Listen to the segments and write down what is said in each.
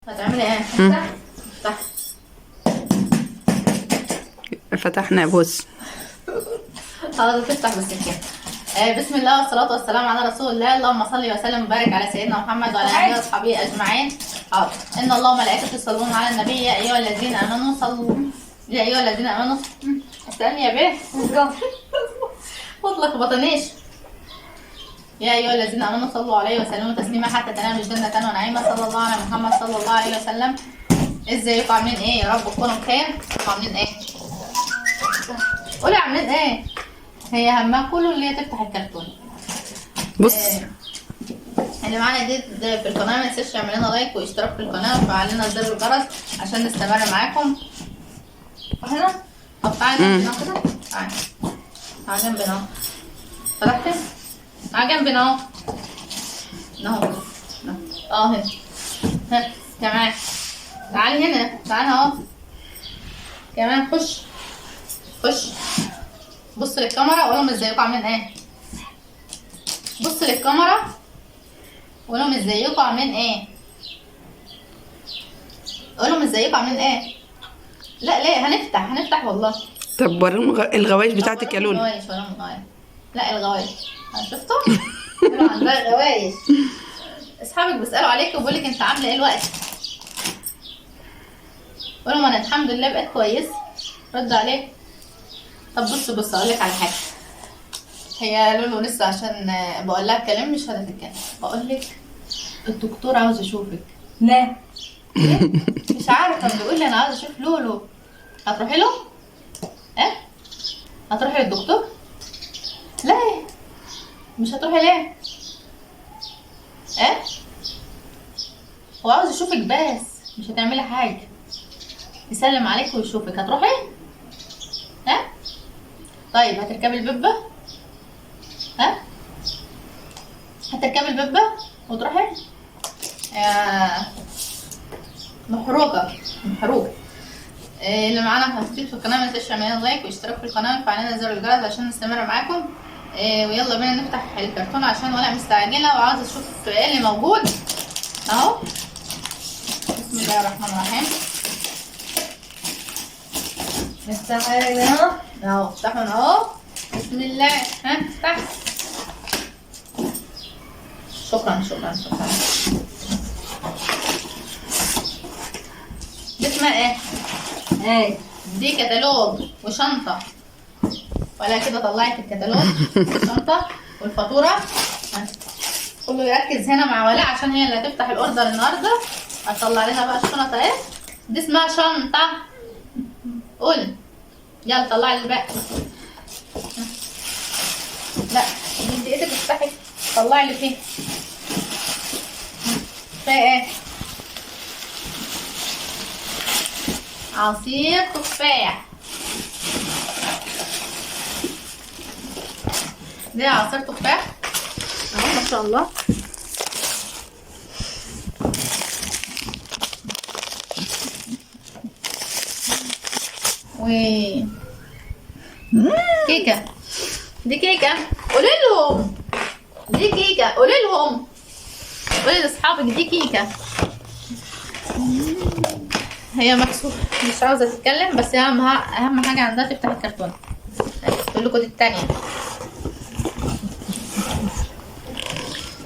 هتعملي ايه؟ افتح افتح. فتحنا بص. خلاص تفتح بالسكينة. بسم الله والصلاة والسلام على رسول الله، اللهم صل وسلم وبارك على سيدنا محمد وعلى آله وأصحابه أجمعين. حاضر. إن الله وملائكته يصلون على النبي يا أيها الذين آمنوا صلوا يا أيها الذين آمنوا. استني يا بيه، ما تلخبطنيش. يا أيها الذين آمنوا صلوا عليه وسلموا تسليما حتى تنالوا الجنة ونعيما. صلى الله على محمد صلى الله عليه وسلم. ازيكم عاملين ايه؟ يا رب تكونوا بخير. عاملين ايه؟ قولي عاملين ايه؟ هي همها كله اللي هي تفتح الكرتون. بص اللي معانا جديد في القناة ما ينساش يعمل لنا like واشتراك في القناة وفعل لنا زر الجرس عشان نستمر معاكم. هنا طب تعالى جنبنا كده، تعالى تعالى جنبنا اهو. فتحتي؟ تعالى جنبنا اهو اهو اهو هنا. ها كمان تعالي هنا، تعالى اهو كمان. خش خش، بص للكاميرا وقول لهم ازيكم عاملين ايه. بص للكاميرا قول لهم ازيكم عاملين ايه. قول لهم ازيكم عاملين ايه. لا ليه هنفتح، هنفتح والله. طب وريهم الغوايش بتاعتك يا لولو. الغوايش ولا الغوايش؟ لا الغوايش. شفتوا؟ لولو عندها غوايش. اصحابك بيسالوا عليك وبيقول لك انت عامله ايه الوقت. قول لهم انا الحمد لله بقيت كويس. رد عليك. طب بص بص اقول لك على حاجة. هي لولو لسه عشان بقول لها كلام مش هتتكلم. بقول لك الدكتور عاوز يشوفك. لا إيه؟ مش عارفه، بيقول لي انا عاوز اشوف لولو. هتروحي له؟ ايه؟ هتروحي للدكتور؟ لا مش هتروحي ليه؟ ايه؟ هو عاوز يشوفك بس مش هتعملي حاجة، يسلم عليك ويشوفك. هتروحي؟ ها؟ طيب هتركبي الببه؟ ها؟ هتركبي الببه وتروحي؟ يا محروقة محروقة. اللي معانا في في القناة ما ينساش يعمل لنا like واشتراك في القناة ويفعل لنا زر الجرس عشان نستمر معاكم. ويلا بينا نفتح الكرتون عشان ولا مستعجلة وعاوزه اشوف ايه اللي موجود اهو. بسم الله الرحمن الرحيم. نفتح هنا. اهو افتحوا اهو. بسم الله. ها افتح. شكرا شكرا شكرا. دي اسمها ايه؟ ايه دي كتالوج وشنطة. ولا كده طلعت الكتالوج والشنطة والفاتورة. كله يركز هنا مع ولاء عشان هي اللي هتفتح ال order النهارده. هتطلع لنا بقى الشنطة اهي. دي اسمها شنطة. قول يلا طلعي الباقي. لا دي ايدك افتحي، طلعي اللي فيه. فيها ايه؟ عصير تفاح. ده عصير تفاح اهو ما شاء الله. و كيكة. دي كيكة. قولي لهم دي كيكة. قولي لهم، قولي لاصحابك دي كيكة. هي مكسوفة مش عاوزة تتكلم، بس اهم حاجة عندها تفتح الكرتون. تقول لكم دي التانية.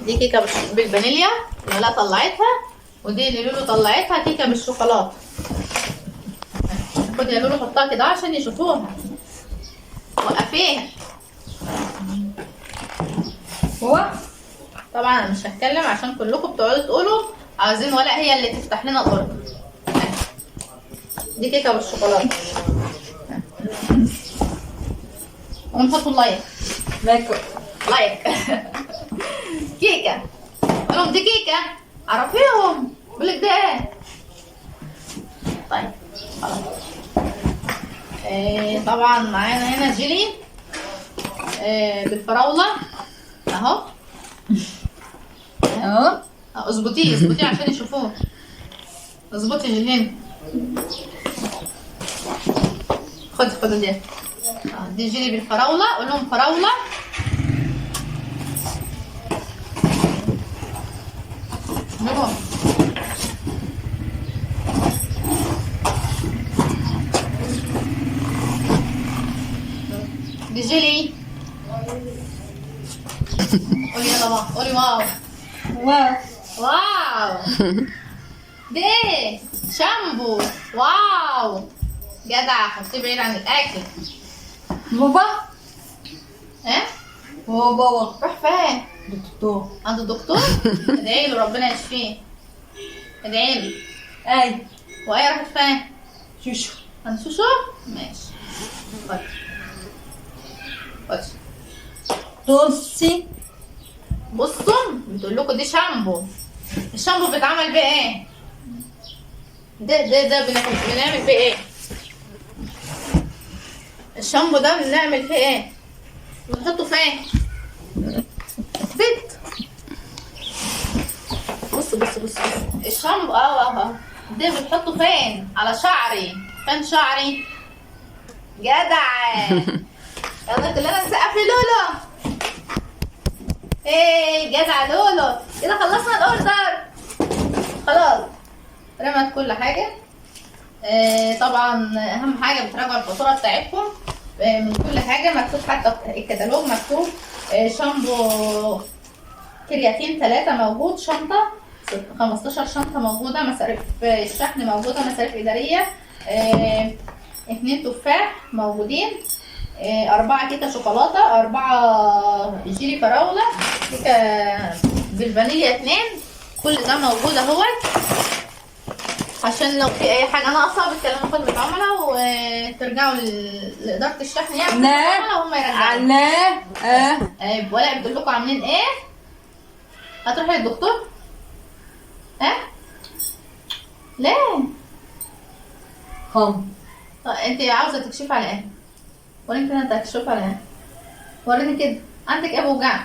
دي كيكة بالفانيليا اللي ولاء طلعتها، ودي اللي لولو طلعتها كيكة بالشوكولاتة. خدي يا لولو حطها كده عشان يشوفوها. وقفيها. هو طبعا انا مش هتكلم عشان كلكم بتقعدوا تقولوا عاوزين ولاء هي اللي تفتح لنا ال order. دي كيكة بالشوكولاته. ونحطوا ال like. like like. كيكة. قول لهم دي كيكة، عرفيهم. بقول لك ده ايه. طيب خلاص. طبعا معانا هنا جيلي بالفراوله اهو اهو. اظبطيه اظبطيه عشان يشوفوه. اظبطي جيلين. خد خد دي. دي جيلي بالفراوله. قول لهم فراوله. نروح. جيلي؟ قولي يلا بقى، قولي wow. wow. wow ده ايه؟ شامبو. wow جدع، حطيه بعيد عن الاكل. بابا. ها؟ هو بابا روح فين؟ دكتور. عند الدكتور؟ ادعي له ربنا يشفيه، ادعي له. اي. وايه راحت فين؟ شوشو. عند شوشو؟ ماشي، خد خد. بصي. بصوا بتقول لكم دي شامبو. الشامبو بيتعمل بيه ايه؟ ده ده ده بنعمل بيه ايه؟ الشامبو ده بنعمل فيه ايه؟ بنحطه فين؟ زيت. بص بص بص الشامبو اه ده بنحطه فين؟ على شعري. فين شعري؟ جدع. يلا كلنا نسقف للولو. ايه جدع لولو. كده خلصنا ال order خلاص، رمت كل حاجة. طبعا اهم حاجة بتراجعوا الفاتورة بتاعتكم، من كل حاجة مكتوب، حتى الكتالوج مكتوب. شامبو كرياتين 3 موجود، شنطه 15 شنطه موجودة، مصاريف الشحن موجودة، مصاريف ادارية، 2 تفاح موجودين، 4 كيكة شوكولاتة، 4 جيلي فراوله، كيكة بالفانيليا 2. كل ده موجود اهوت، عشان لو في اي حاجة ناقصه بتكلموا خدمة العملاء وترجعوا لادارة الشحن يعني، لا. العملاء وهم يرجعوا. لا. ولا بتقول لكم عاملين ايه؟ هتروحي للدكتور؟ ها؟ ليه؟ هم. طب انت عاوزه تكشفي على ايه؟ وريني كده انت هتكشفي على ايه؟ وريني كده عندك ايه بوجع؟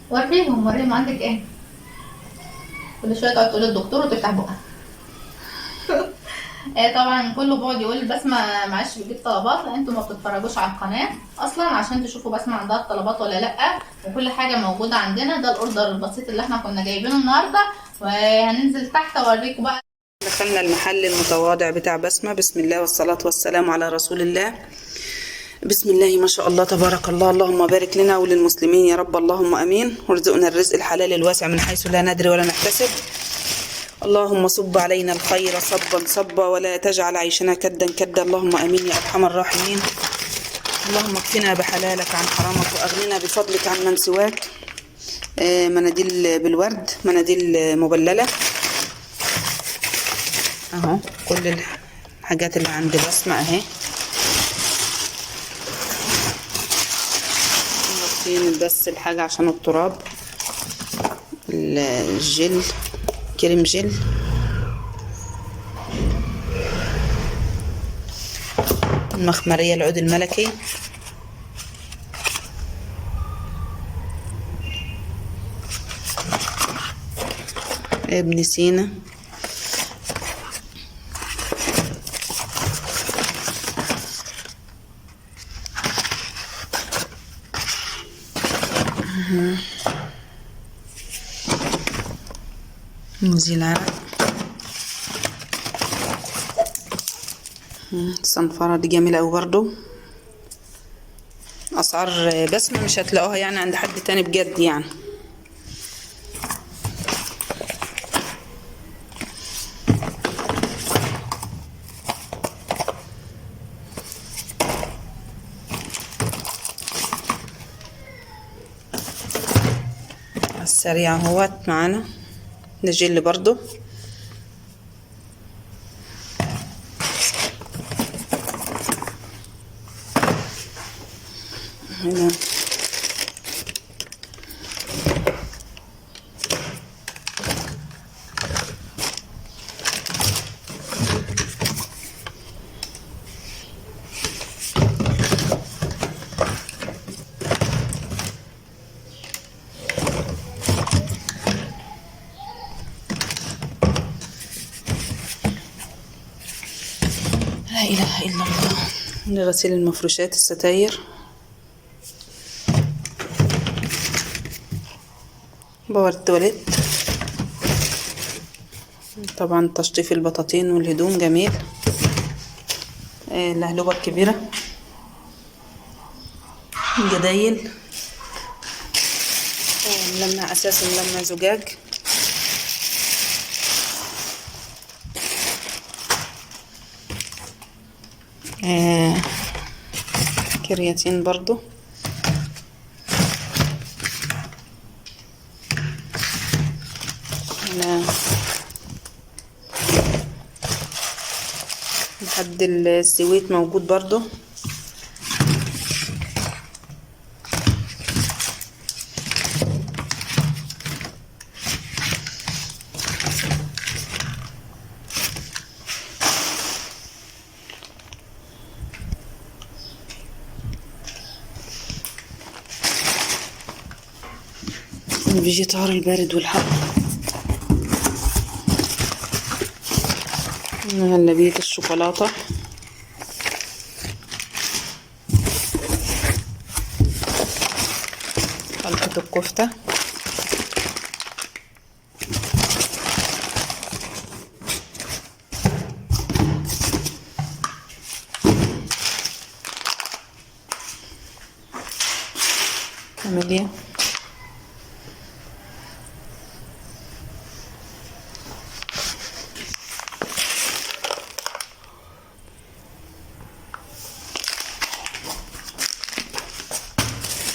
وريهم وريهم عندك ايه؟ كل شوية تقعد تقول للدكتور وتفتح بقها. طبعا كله بيقعد يقول بسمه معلش بتجيب طلبات، لا انتوا ما بتتفرجوش على القناة اصلا عشان تشوفوا بسمه عندها الطلبات ولا لا، وكل حاجة موجودة عندنا. ده ال order البسيط اللي احنا كنا جايبينه النهارده، وهننزل تحت اوريكم بقى. دخلنا المحل المتواضع بتاع بسمة. بسم الله والصلاة والسلام على رسول الله. بسم الله ما شاء الله تبارك الله، اللهم بارك لنا وللمسلمين يا رب، اللهم امين، وارزقنا الرزق الحلال الواسع من حيث لا ندري ولا نحتسب. اللهم صب علينا الخير صبا صبا، ولا تجعل عيشنا كدا كدا، اللهم امين يا ارحم الراحمين. اللهم اكفنا بحلالك عن حرامك، واغننا بفضلك عن من سواك. مناديل بالورد، مناديل مبلله اهو، كل الحاجات اللي عند بسمة اهي. حاطين بس الحاجة عشان التراب، الجل، كريم جل، المخمرية، العود الملكي، ابن سينا، مزيل عرق، الصنفرة دي جميلة أوي برضو. أسعار بسمة مش هتلاقوها يعني عند حد تاني بجد يعني. السريع اهوت معانا ده جل برضو. هنا لا إله إلا الله. لغسيل المفروشات، الستاير، power التواليت، طبعا تشطيف البطاطين والهدوم جميل. اللهلوبة الكبيرة جدايل، ملمع اساس وملمع زجاج. كرياتين برضو. هنا لحد السويت موجود برضو. الفيجيتار البارد والحار. مهلبية الشوكولاتة. خلطة الكفتة. كاميليا.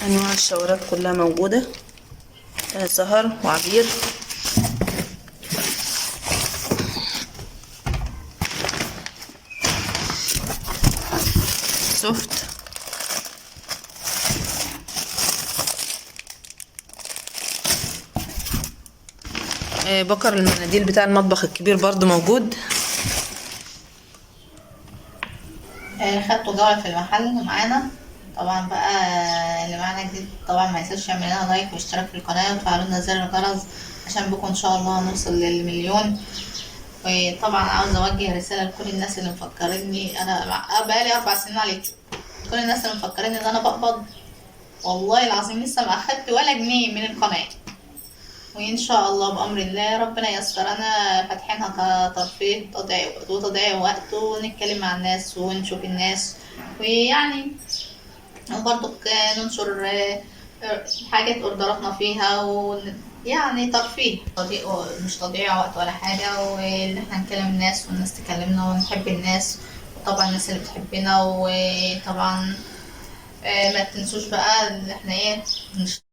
انواع الشاورات كلها موجودة. سهر وعبير. سوفت. بكر المناديل بتاع المطبخ الكبير برضو موجود. خدتوا جولة في المحل معانا. طبعا بقى اللي معانا جديد طبعا ما ينساش يعمل لنا لايك واشتراك في القناة وتفعلوا لنا زر الجرس عشان بكم ان شاء الله نوصل للمليون. وطبعا عاوزة اوجه رسالة لكل الناس اللي مفكريني انا بقالي 4 سنين على اليوتيوب، كل الناس اللي مفكريني ان انا بقبض، والله العظيم لسه ما اخدت ولا جنيه من القناة. وان شاء الله بامر الله ربنا ييسر. انا فاتحينها كترفيه وتضييع وقت، ونتكلم مع الناس ونشوف الناس، ويعني وبرضك ننشر حاجات اوردراتنا فيها، يعني ترفيه، مش تضييع وقت ولا حاجة. وان احنا نكلم الناس والناس تكلمنا ونحب الناس، وطبعا الناس اللي بتحبنا. وطبعا ما تنسوش بقى ان احنا ايه